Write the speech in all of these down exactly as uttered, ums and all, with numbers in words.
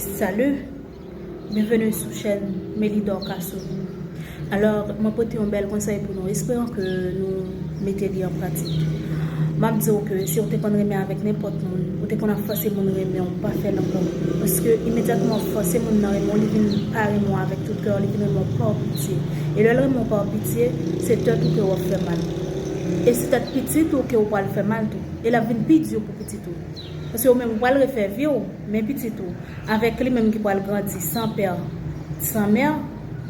Salut, bienvenue sou chèn Melidor Cassou. Alò, mwen pote yon bèl konsèy pou nou, esperan ke nou mete li an pratik. M ap di w ke si w te konn renmen avèk nenpòt moun, ou te konn ap fòse moun renmen w, pa fè l ankò. Paske imedyatman w fòse moun nan renmen w, li vin pa renmen w avèk tout kè w, li vin renmen w pa w pitye. E lè l renmen w pa w pitye, se tèt ou ke w ap fè mal. E se tèt pitit ou ke w pral fè mal tou. E l ap vin pi di pou pitit ou. Paske ou menm ou pral refè vi w, men pitit ou, avèk li menm ki pral grandi san pè, san mè,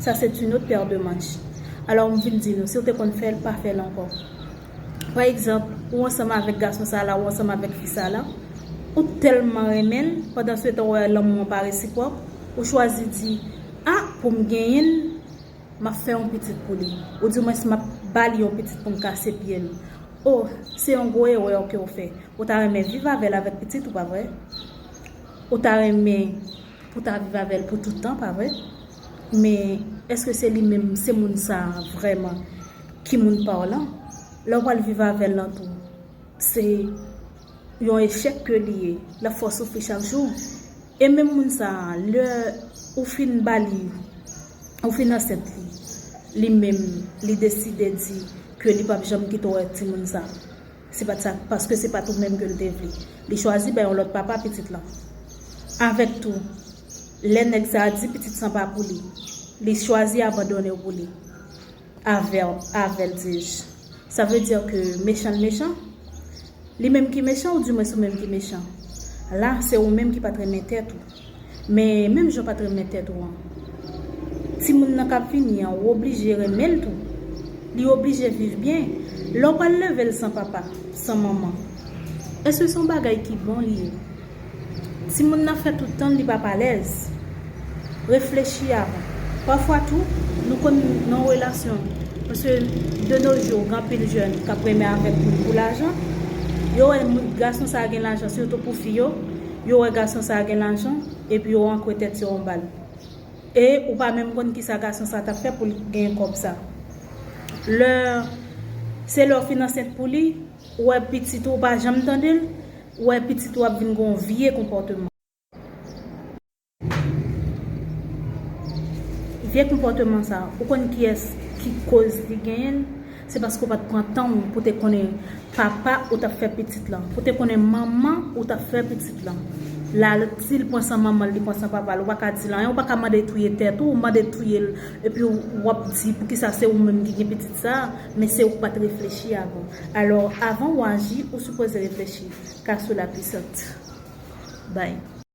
sa se une autre paire de manches. Alò, m vin di nou, si w te konn fè l, pa fè l ankò. Pa egzanp, ou ansanm avèk gason sa la, ou ansanm avèk fi sa la, ou tèlman renmen l, pandan se tan ou wè lanmou an pa resipwòk, ou chwazi di, a, pou m genyen l, m ap fè yon pitit pou li. Oudimwens, m ap ba li yon pitit pou m kase pye l. O, se yon gwo erè ke w fè. Ou ta renmen viv avè l avèk pitit ou, pa vre? Ou ta renmen pou w ta viv avè l pou tout tan, pa vre? Men, èske se li menm, se moun sa a vrèman ki moun pa w lan? Lè w pral viv avè l lan tou, se yon echèk ke li ye. L ap fè w soufri chak jou. E menm moun sa a, lè ou fin ba li, ou fin ansent li, li menm, li deside di ke li p ap janm kite w wè timoun sa. Se pa t sa, paske se pa t ou menm ke l te vle. Li chwazi bay yon lòt papa pitit lan. Avèk tou, lè nèg sa a di pitit sa pa pou li, li chwazi abandone w pou li. Avè w, avè l, dis-je. Sa vle di ke mechan l mechan? Li menm ki mechan, oudimwens ou menm ki mechan? La, se ou menm ki pa t renmen tèt ou. Men, menm jan w pa t renmen tèt ou an, timoun nan k ap vini an, ou oblije renmen l tou. Li oblije viv byen. Lè w pral leve l san papa, san manman, èske se yon bagay ki bon li ye? Timoun nan fè tout tan li p ap alèz. Reflechi avan. Pafwa tou, nou konn nan yon relasyon. Paske de nos jours, gen anpil jèn k ap renmen avèk moun pou lajan. Yo wè moun, gason sa a gen lajan, sitou pou fi yo. Yo wè gason sa a gen lajan, epi yo ankre tèt yo yon bal. E ou pa menm konn kisa gason sa a t ap fè pou l genyen kòb sa. Lè, se lè w fin ansent pou li, ou wè pitit ou, ou pa janm tande l, ou wè pitit ou ap vin gen yon vye konpòteman. Vye konpòteman sa, ou konn kiyès ki koz li genyen l? Se paske w pa t pran tan w pou te konnen papa ou t ap fè pitit lan, pou te konnen manman ou t ap fè pitit lan. La, l di l pran san manman l, li pran san papa l, ou pa ka di l anyen, ou pa ka mande touye tèt ou, ou mande touye l, epi w ap di poukisa se ou menm ki gen pitit sa, men se ou k pa t reflechi avan. Alò, avan w aji, ou sipoze reflechi. Cassou la puissante. Bye.